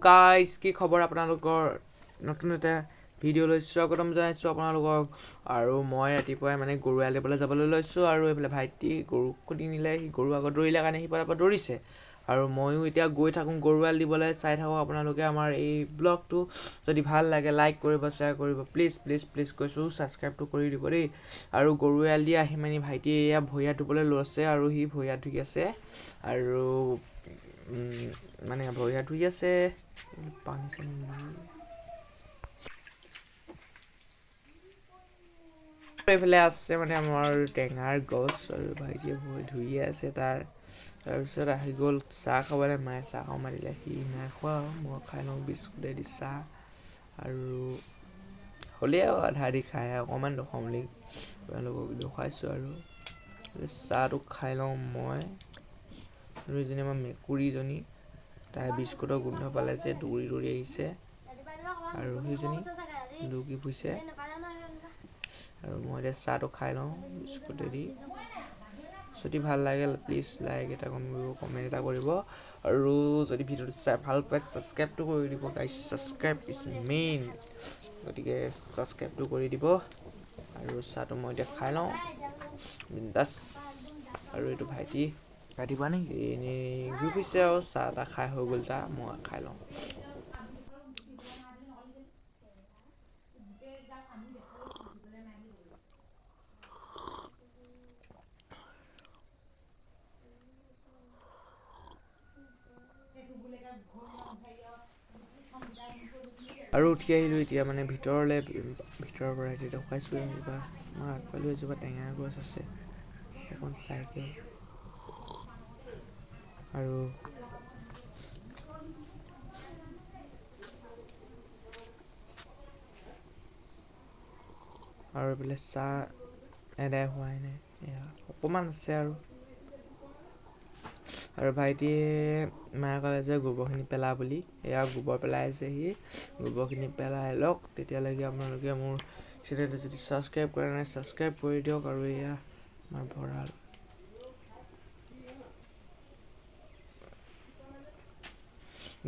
Guys, কি খবৰ আপোনালোকৰ? নতুন এটা ভিডিঅ'লৈ স্বাগতম জনাইছোঁ আপোনালোকক। আৰু মই ৰাতিপুৱাই মানে গৰু এৰাল দিবলৈ যাবলৈ লৈছোঁ। আৰু এইফালে ভাইটি গৰু খুলি নিলে, সি গৰু আগত দৌৰিলে কাৰণে সি পটাপট দৌৰিছে। আৰু ময়ো এতিয়া গৈ থাকোঁ গৰু এৰাল দিবলৈ। চাই থাকক আপোনালোকে আমাৰ এই ব্লগটো। যদি ভাল লাগে লাইক কৰিব, শ্বেয়াৰ কৰিব, প্লিজ প্লিজ প্লিজ কৈছোঁ, ছাবস্ক্ৰাইবটো কৰি দিব দেই। আৰু গৰু এৰাল দি আহি মানে ভাইটিয়ে এয়া ভৰি হাত ধুবলৈ লৈছে আৰু সি ভৰি হাত ধুই আছে আৰু মানে ভৰি হাত ধুই আছে, পানী চানী। এইফালে আছে মানে আমাৰ টেঙাৰ গছ আৰু ভাইটিয়ে ভৰি ধুইয়ে আছে তাৰ। তাৰপিছত আহি গ'ল চাহ খাবলৈ, মায়ে চাহ খাব মাতিলে, সি নাই খোৱা, মই খাই লওঁ বিস্কুটেদি চাহ। আৰু হ'লেই আৰু আধা আধি খাই অকণমান দেখুৱাম বুলি আপোনালোকক দেখুৱাইছোঁ। আৰু চাহটো খাই লওঁ মই। আৰু এজনী আমাৰ মেকুৰীজনী, তাই বিস্কুটৰ গোন্ধ পালে যে দৌৰি দৌৰি আহিছে আৰু সেইজনী লুকি ফুৰিছে। আৰু মই এতিয়া চাহটো খাই লওঁ বিস্কুটেদি। যদি ভাল লাগে প্লিজ লাইক এটা কৰিব, কমেণ্ট এটা কৰিব। আৰু যদি ভিডিঅ'টো চাই ভাল পায় ছাবস্ক্ৰাইবটো কৰি দিব গাইজ, ছাবস্ক্ৰাইব is main, গতিকে ছাবস্ক্ৰাইবটো কৰি দিব। আৰু চাহটো মই এতিয়া খাই লওঁ বিন্দাছ। আৰু এইটো ভাইটি ৰাতিপুৱা নেকি এনেই ঘূৰি ফুৰিছে আৰু চাহ তাহ খাই হৈ গ'ল, তাৰ মই খাই লওঁ। আৰু উঠি আহিলোঁ এতিয়া মানে ভিতৰলৈ, ভিতৰৰ পৰা এতিয়া দেখুৱাইছোঁ। এজোপা আমাৰ আগফালেও এজোপা টেঙাৰ গছ আছে, এখন চাইকেল আৰু এইফালে চাহ এদাই হোৱাই নাই, এয়া অকণমান আছে। আৰু আৰু ভাইটিয়ে মায়ে ক'লে যে গোবৰখিনি পেলা বুলি, এয়া গোবৰ পেলাই আছে সি, গোবৰখিনি পেলাই লওক। তেতিয়ালৈকে আপোনালোকে মোৰ চেনেলটো যদি ছাবস্ক্ৰাইব কৰা নাই ছাবস্ক্ৰাইব কৰি দিয়ক। আৰু এয়া আমাৰ ভঁৰাল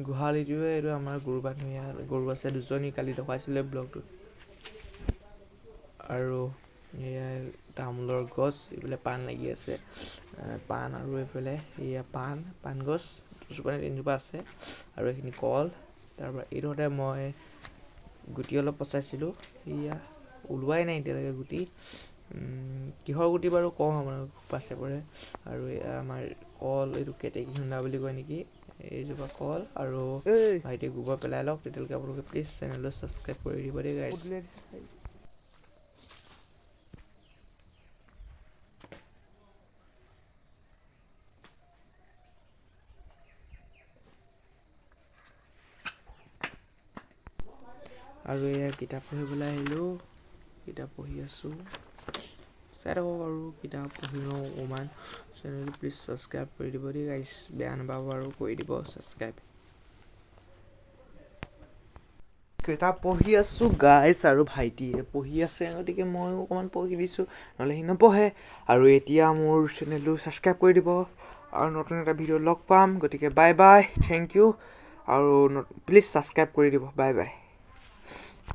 গোহালিটোৱে, এইটো আমাৰ গৰু বান্ধো, ইয়াত গৰু আছে দুজনী, কালি দেখুৱাইছিলে ব্লগটোত। আৰু এয়া তামোলৰ গছ, এইফালে পাণ লাগি আছে, পাণ। আৰু এইফালে এয়া পাণ, পাণ গছ দুজোপা নে তিনিজোপা আছে। আৰু এইখিনি কল। তাৰপৰা এইডোখৰতে মই গুটি অলপ পচাইছিলোঁ, এয়া ওলোৱাই নাই এতিয়ালৈকে গুটি, কিহৰ গুটি বাৰু কওঁ আপোনালোক পাছে পৰে। আৰু এয়া আমাৰ কল, এইটো কেতেকী খুন্দা বুলি কয় নেকি, এইজোপা কল। আৰু ভাইটিয়ে গোবৰ পেলাই লওক, তেতিয়ালৈকে আপোনালোকে প্লিজ চেনেলটো ছাবস্ক্ৰাইব কৰি দিব দেই গাইজ। আৰু এয়া কিতাপ পঢ়িবলৈ আহিলোঁ, কিতাপ পঢ়ি আছোঁ, চাই থাকক। আৰু কিতাপ পঢ়ি লওঁ অকণমান। চেনেলটো প্লিজ ছাবস্ক্ৰাইব কৰি দিব দেই গাইজ, বেয়া নাপাব আৰু কৰি দিব ছাবস্ক্ৰাইব। কিতাপ পঢ়ি আছোঁ গাইজ আৰু ভাইটিয়ে পঢ়ি আছে, গতিকে ময়ো অকণমান পঢ়ি দিছোঁ, নহ'লে সি নপঢ়ে। আৰু এতিয়া মোৰ চেনেলটো ছাবস্ক্ৰাইব কৰি দিব আৰু নতুন এটা ভিডিঅ' লগ পাম, গতিকে বাই বাই, thank U. আৰু প্লিজ ছাবস্ক্ৰাইব কৰি দিব, বাই বাই।